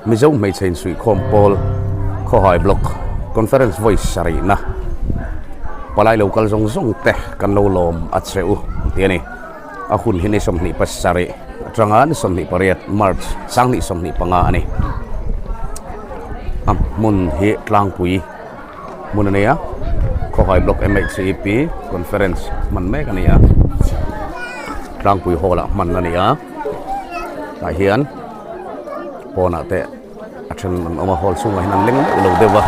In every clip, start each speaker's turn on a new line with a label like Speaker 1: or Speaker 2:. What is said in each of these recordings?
Speaker 1: Mizo hmeichhe insuihkhawm pawl Khawhai Block Conference vawi sarihna palai lo kal zawng zawng te kan lo lawm a che u tih a ni. A hun hi ni 27 atanga ni 28 March 2025 a ni. A hmun hi tlangpui hmun a ni a, Khawhai Block MHCEP Conference hman mek a ni a, tlangpui hall ah hman a ni a, tah hian pawnah te a then an awm a, hall chhungah hian an leng meuh lo deuh a.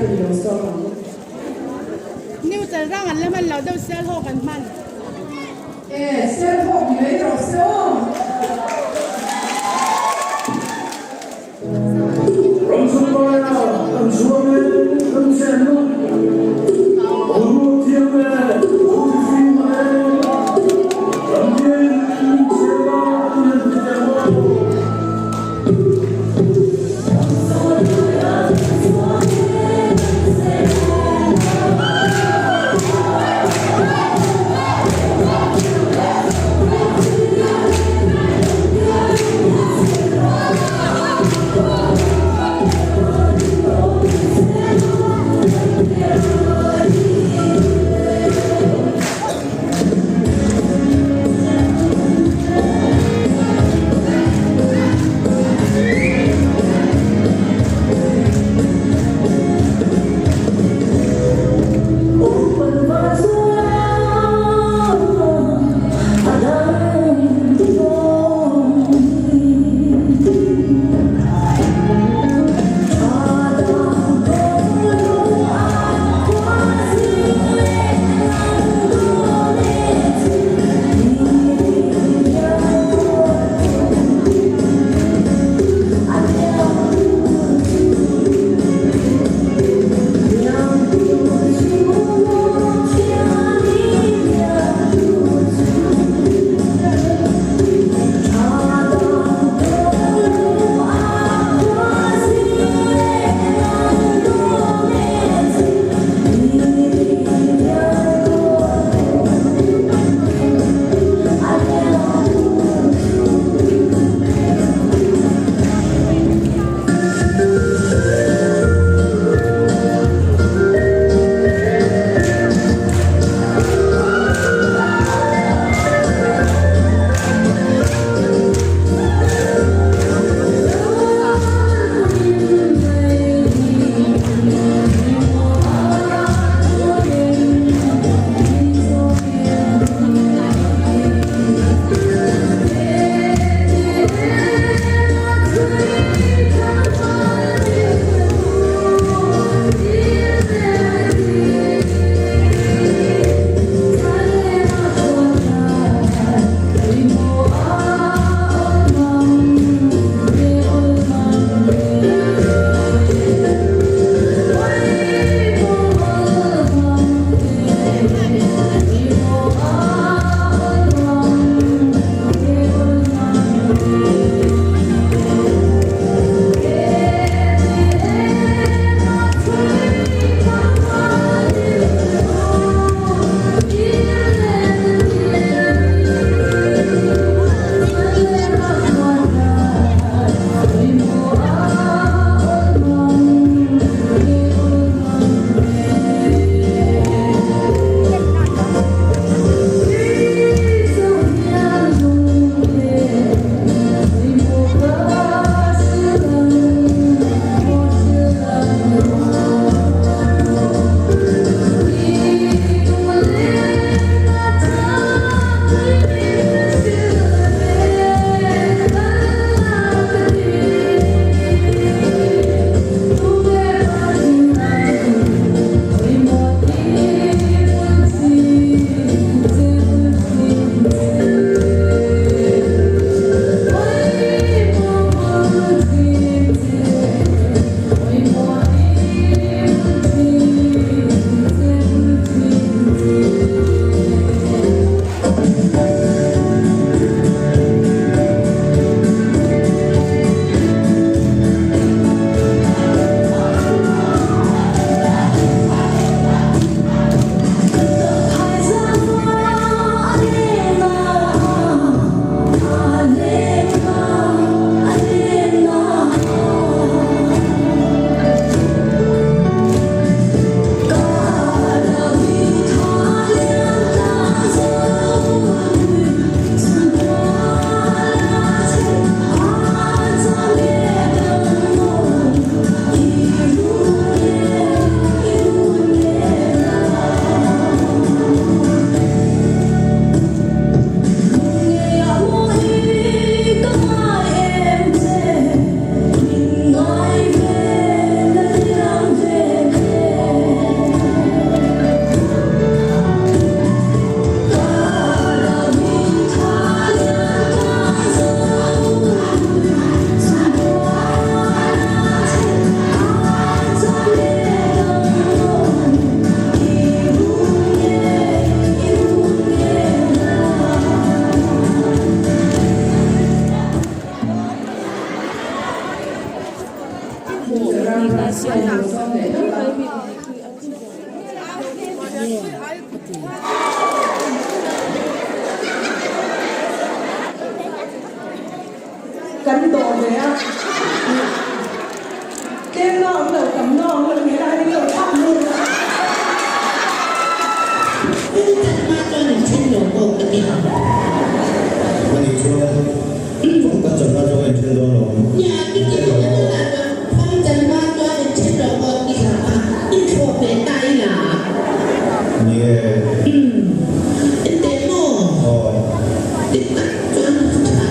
Speaker 2: Zaitur i lo sawm ang.
Speaker 3: New chalrang an la hman lo deuh Sialhawk an hman.
Speaker 2: E, Sialhawk ni mai rawh se aw.
Speaker 4: Ramchungpaia kan chhuang e, kan chenna Boruak thiam e, Boruak fim e, Ramdin chhela in an ti teh maw.
Speaker 5: ti.
Speaker 2: Kan dawh ve a, tlem na awm lo, tam na awm lo, helai hi lo thlak lut a.
Speaker 6: Kawng chan hma chuan in then lo pawh ka ti ang.
Speaker 7: A nih chuan kawng kan chan hma chuan ka in then dawn lo.
Speaker 6: Nia, i ti lo na tunah chuan kawng chan hma chuan in then lo pawh ti hlauh a, i thlawh ve ta ila.
Speaker 7: Ni e.
Speaker 6: Umm, enteh maw?
Speaker 7: Aw.
Speaker 6: Dik tak chuan ka tha.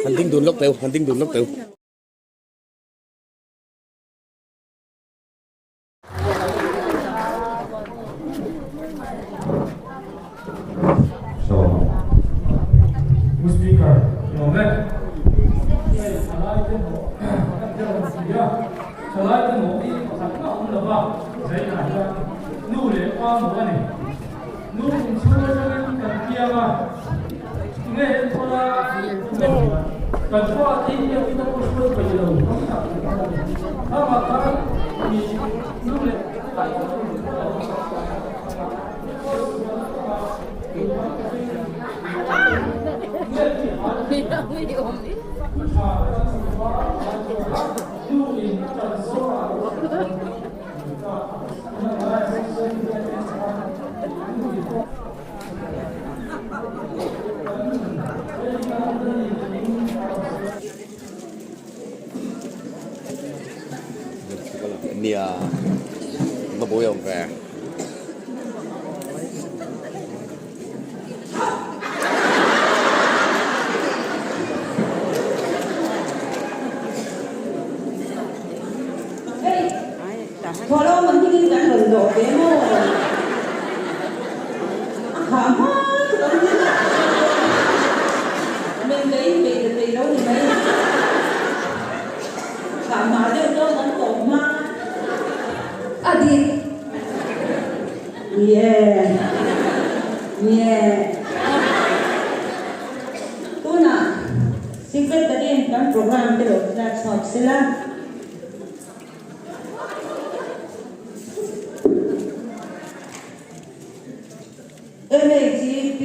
Speaker 1: Han ding dun lawk teu, han ding dun lawk teu.
Speaker 4: Pu Speaker, lawm e. Hei thalai te mawh kan tel ang si a, thalai te mawh hi pakhat mah awm lova zainah hian nu leh pa mawh a ni. Nu kum chhung atangin kan piang a, tunge enkawl a kan khua te hi biakina pawh hruai peih lo tam tak kan awm a ni. Amah khan mi nu leh pa
Speaker 1: Nia, va buai awm ve.
Speaker 5: Thawhlawm an hmingin kan rawn dawh ve maw? A khah hma chu kan hming a men ka in peih ta peih lo ni mai. Khah hma deuh dawn kan tawp hma. A dik. Ni e. Ni e. Tunah Secretary in kan program te lo tlar chhuak sela. MHP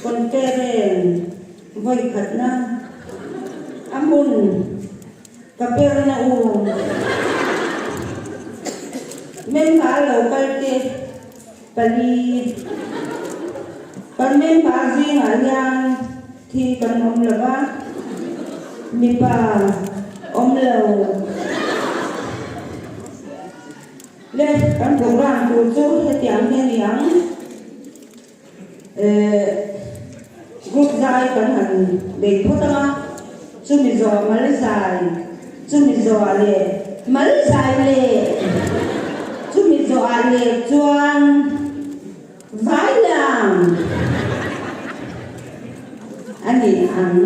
Speaker 5: Conference vawi khatna a hmun Kapernaum member lo kal te pali kan member zingah hian thi kan awm lo va, mipa awm lo. Le kan program tur chu hetiang hi a ni ang. Eh group zai kan han bei phawt ang a, chumi zawh mal zai, chumi zawhah leh mal zai leh, chumi zawhah leh chuan vai lam a ni ang.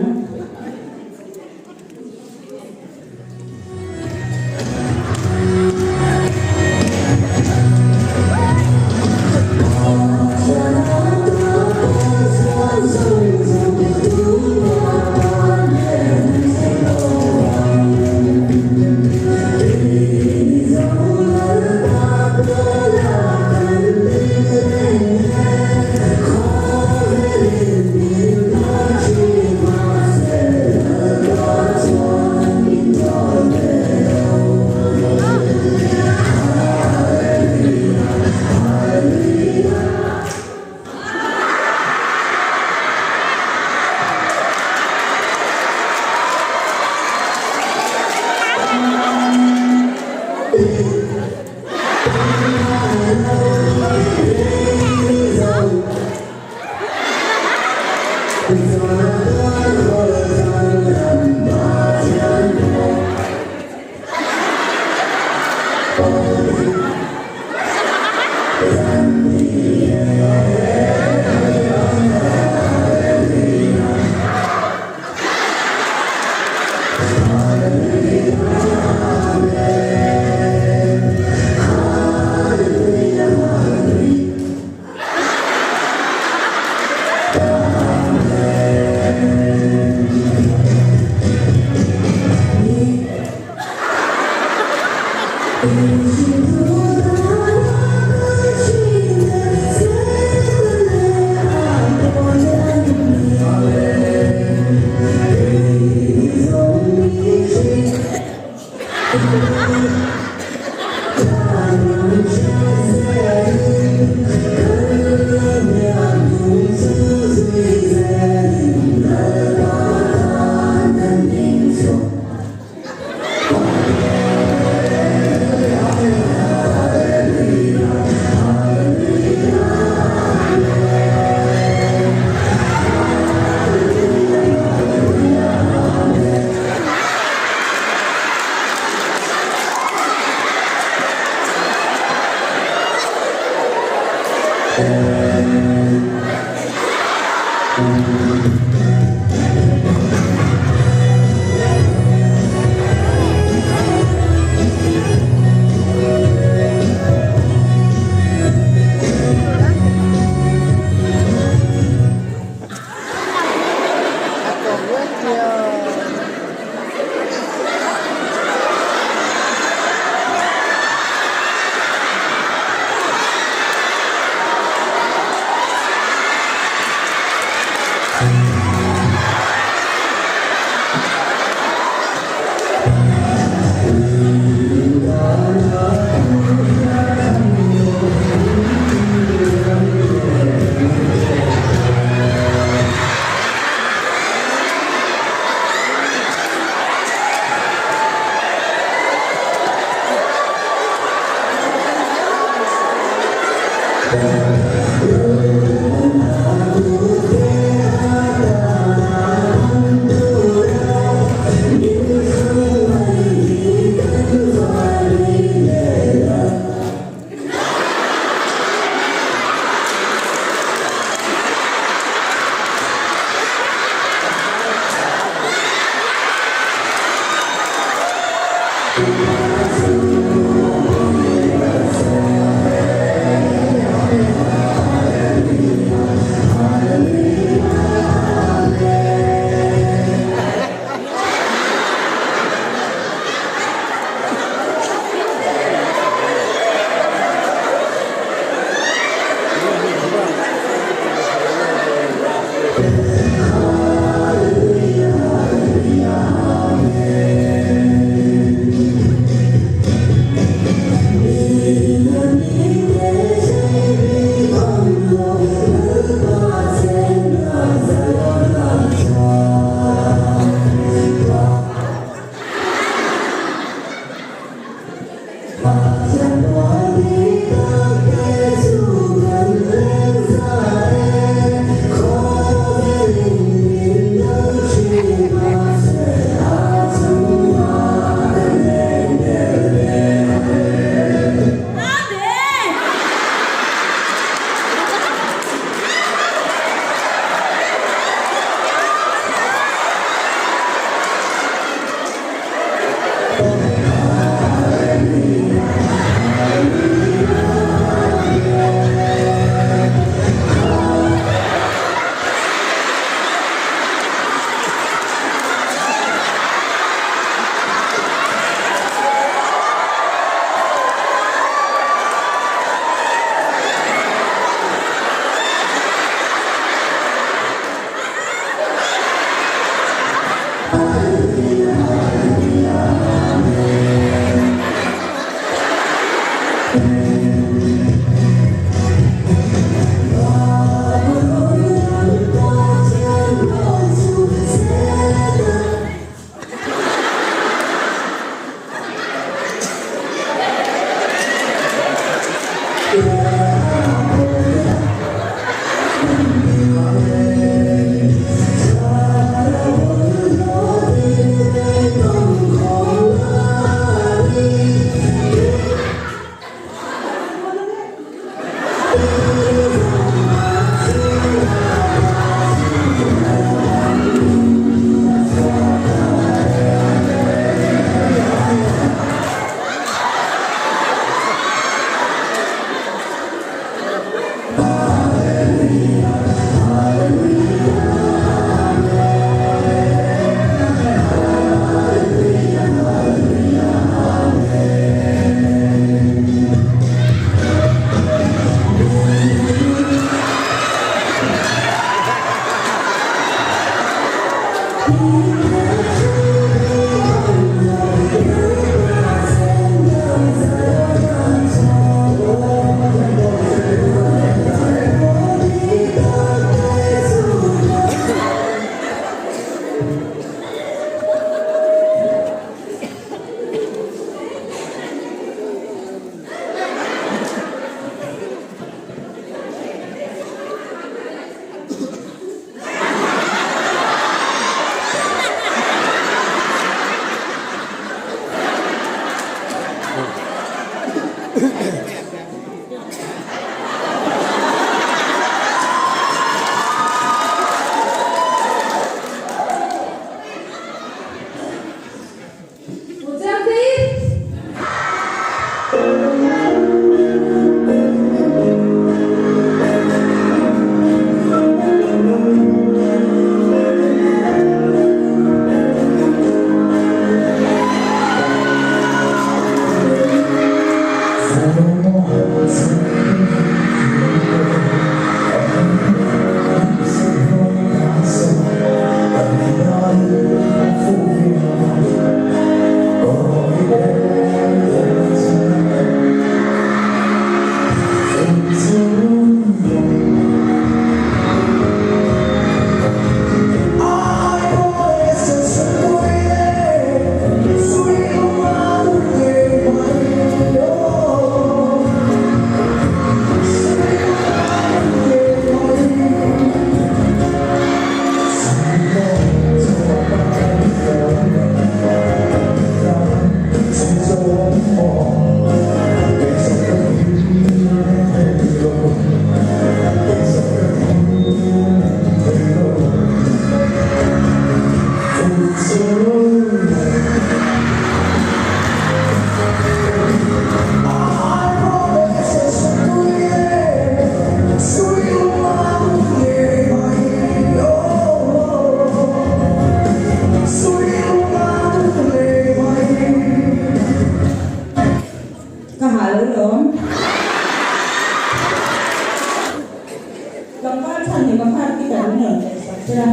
Speaker 5: Chhanhima khan guitar min rawn perh sak che a.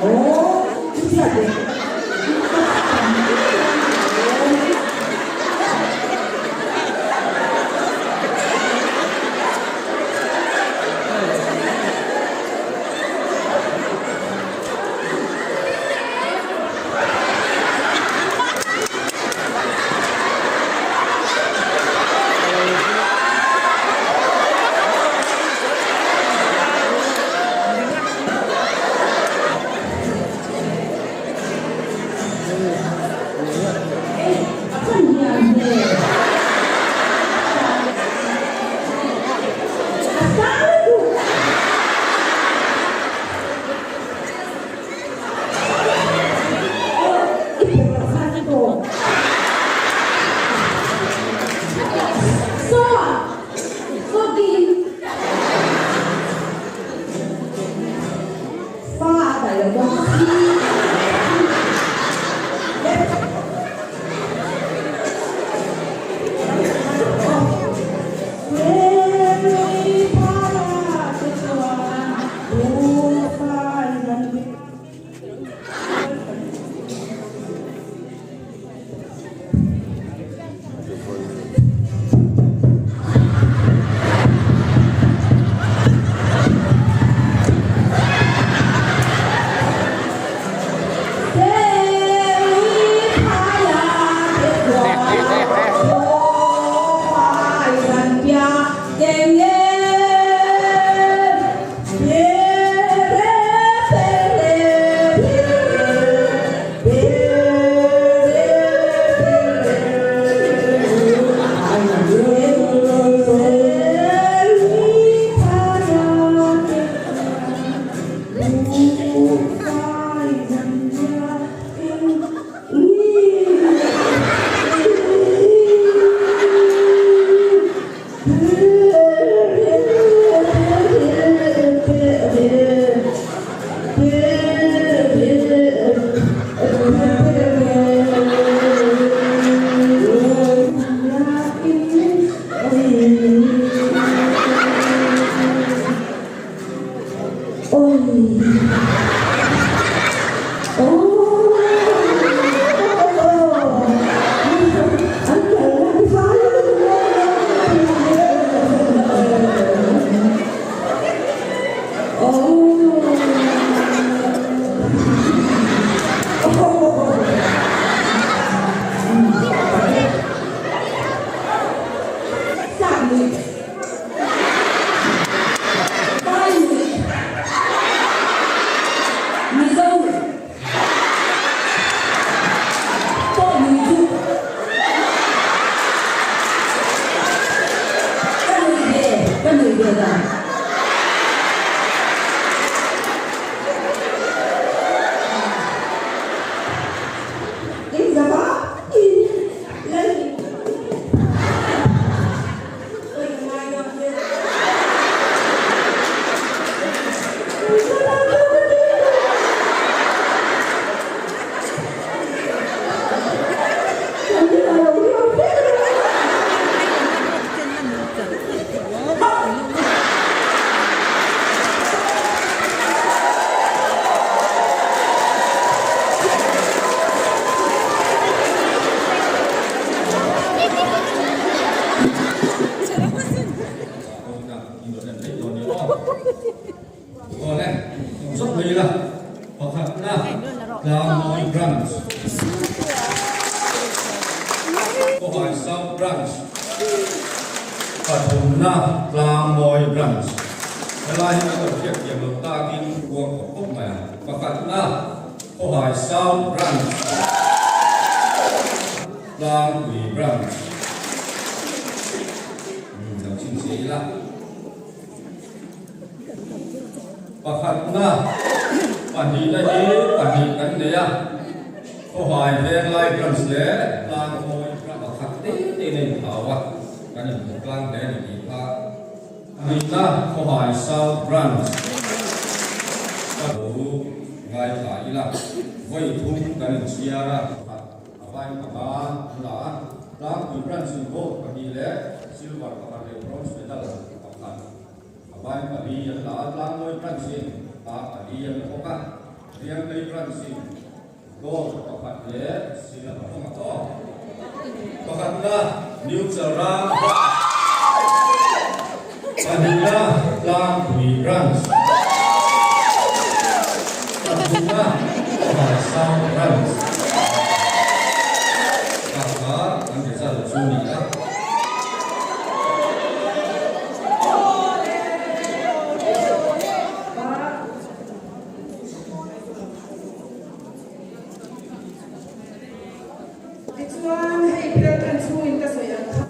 Speaker 5: Aw, chutia teh.
Speaker 7: Tlangmawi Branch, Khawhai South Branch, Pathumna Tlangmawi Branch. Helai hi kan lo hriat thiam loh takin kuang khawp khawp mai a. Pakhatna Khawhai South Branch, Tlangpui Branch. Lo chhinchhiah ila. Pakhatna, pahnihna hi pahnih kan nei a, Khawhai Venglai Branch leh Tlangmawi Branch pakhat te te in a inthau a, kan inhmu tlang hle a ni tih kha. Pahnihna, Khawhai South Branch ka lo ngaithla ila, vawi thum kan inchhiar a. Avaiin panga an la a, Tlangpui Branch-in Gold pahnih leh Silver pakhat leh Bronze medal pakhat. Avaiin pali an la a, Tlangmawi Branch-in pa pali an la bawk a, Riangtei Branch-in Gold pakhat leh Silver pakhat aw. Pakhatna New Chalrang Branch, pahnihna Tlangpui Branch, pathumna Khawhaisang Branch. Kha kha an result chu ni a.
Speaker 2: Tichuan, hei phel kan chhungin ka sawi ang kha.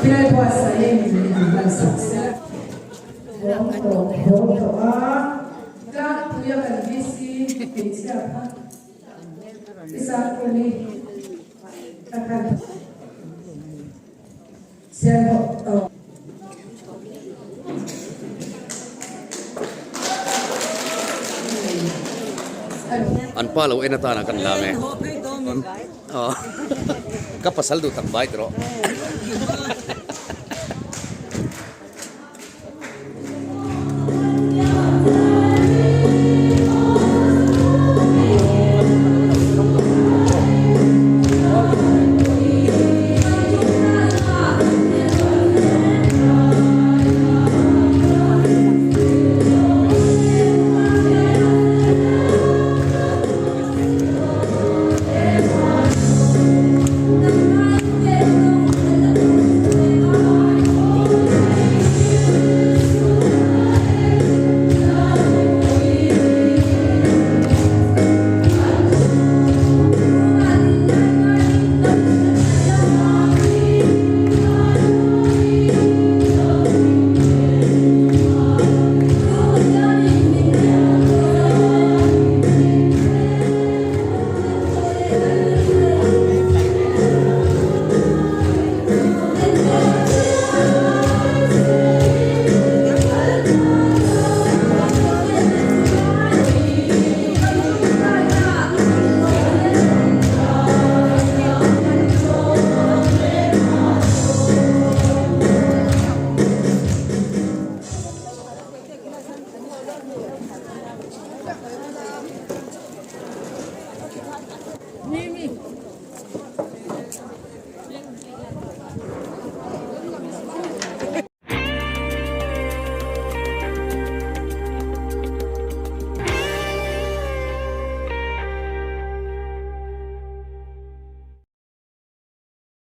Speaker 2: Phel buatsaihin min hmansak sela. Bawng tawh, bawng tawh a, tlangpuia kan VC hmeichhia kha i Sangkumi.
Speaker 1: An pa lo en atana kan lam e. Ka pasal duh tak bai tawh.